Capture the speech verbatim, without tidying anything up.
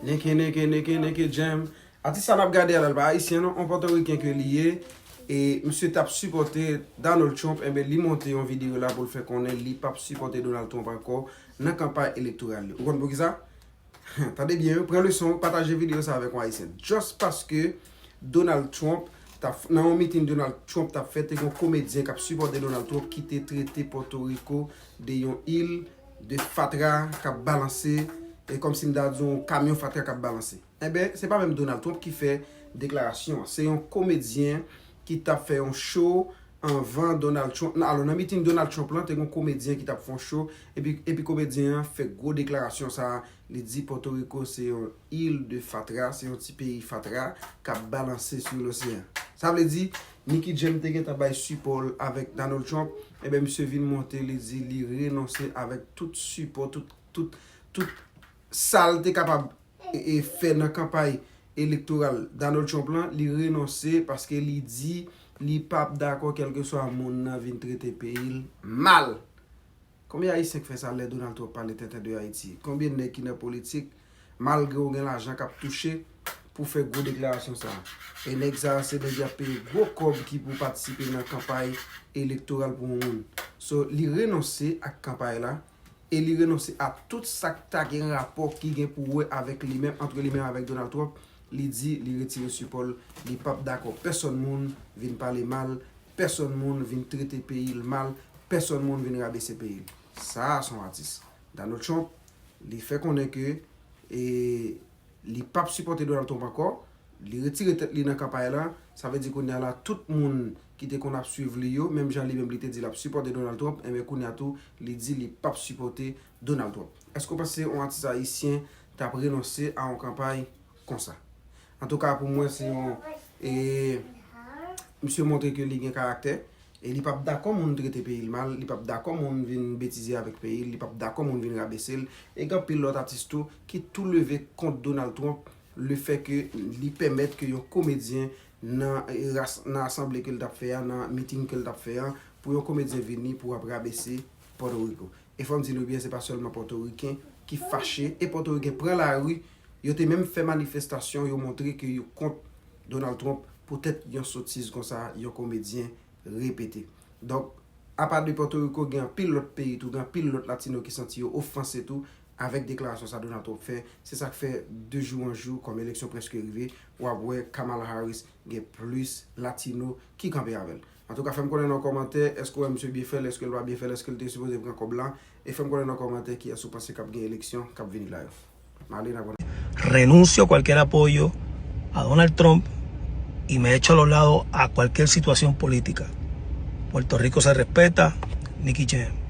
Neke, neke, neke, neke, Jam. Atis sa n ap gade a la, l pa ayisyen non, yon pòtoriken ke li ye. E misye t ap sipòte Donald Trump, enben li monte yon videyo la pou l fè konnen li p ap sipòte Donald Trump ankò nan kanpay elektoral li. Ou konn poukisa? Tande byen, wi, pran leson, pataje videyo sa avèk yon ayisyen. Just paske Donald Trump, t ap, nan yon mitin Donald Trump t ap fè, te gen yon komedyen k ap sipòte Donald Trump ki te trete Pòtoriko de yon il de fatra k ap balanse, e kòmsi m ta di yon kamyon fatra k ap balanse. Enben, se pa menm Donald Trump ki fè deklarasyon an. Se yon komedyen ki t ap fè yon show anvan Donald Trump. Nan, alò, nan mitin Donald Trump lan, te gen yon komedyen ki t ap fè yon show, epi, epi komedyen an fè gwo deklarasyon sa a. Li di Pòtoriko se yon il de fatra, se yon ti peyi fatra k ap balanse sou loseyan. Sa vle di, Nicky Jam te gentan bay sipò l avèk Donald Trump, enben, misye vin monte, li di li renonse avèk tout sipò, tout, tout, tout sa l te kapab e, e fè nan kanpay elektoral Donald Trump lan, li renonse paske li di li p ap dakò kèlkeswa moun nan vin trete peyi l mal. Konbyen ayisyen k fè sa lè Donald Trump pale tenten de Ayiti? Konbyen nèg ki nan politik, malgre w gen lajan k ap touche pou fè gwo deklarasyon sa a? E nèg sa a se nèg y ap peye gwo kòb ki pou patisipe nan kanpay elektoral pou yon moun. So, li renonse ak kanpay la, e li renonse a tout sa k ta gen rapò ki gen pou wè avèk li menm, antre li menm avèk Donald Trump. Li di li retire sipò l, li p ap dakò pèsonn moun vin pale mal, pèsonn moun vin trete peyi l mal, pèsonn moun vin rabese peyi l. Sa a se yon atis. Donald Trump, li fè konnen ke, e, li p ap sipòte Donald Trump ankò, li retire tèt li nan kanpay la, sa vle di kounye a la, tout moun ki te konn ap swiv li yo, menm jan li menm li te di l ap sipòte Donald Trump, enben kounye a tou, li di li p ap sipòte Donald Trump. Èske w panse yon atis ayisyen t ap renonse a yon kanpay konsa? Antouka, pou mwen, se yon, e, misye montre ke li gen karaktè, e li p ap dakò moun trete peyi l mal, li p ap dakò moun vin betize avèk peyi l, li p ap dakò moun vin rabese l, e gen anpil lòt atis tou ki tou leve kont Donald Trump, lefètke li pèmèt ke yon komedyen nan, e, ras-, nan asanble ke l t ap fè a, nan miting ke l t ap fè a, pou yon komedyen vini pou ap rabese Pòtoriko. E fò m di nou byen, se pa sèlman Pòtoriken ki fache, e Pòtoriken pran lari, yo te menm fè manifestasyon, yo montre ke yo kont Donald Trump, poutèt yon sotiz konsa, yon komedyen repete. Donk, apa de Pòtoriko, gen anpil lòt peyi tou, gen anpil lòt latino ki santi yo ofanse tou avèk deklarasyon sa Donald Trump fè. Se sa k fè de jou an jou, kòm eleksyon prèske rive, w ap wè Kamala Harris gen plis latino ki kanpe avè l. Antouka, fè m konnen nan kòmantè, èske w wè misye byen fè l, èske l pa byen fè l, èske l te sipoze pran kòb la, e fè m konnen nan kòmantè kiyès ou panse k ap gen eleksyon k ap vini la yo. M ale nan konnen. Renuncio a cualquier apoyo a Donald Trump y me echo a los lados a cualquier situación política. Puerto Rico se respeta, Nicky Jam.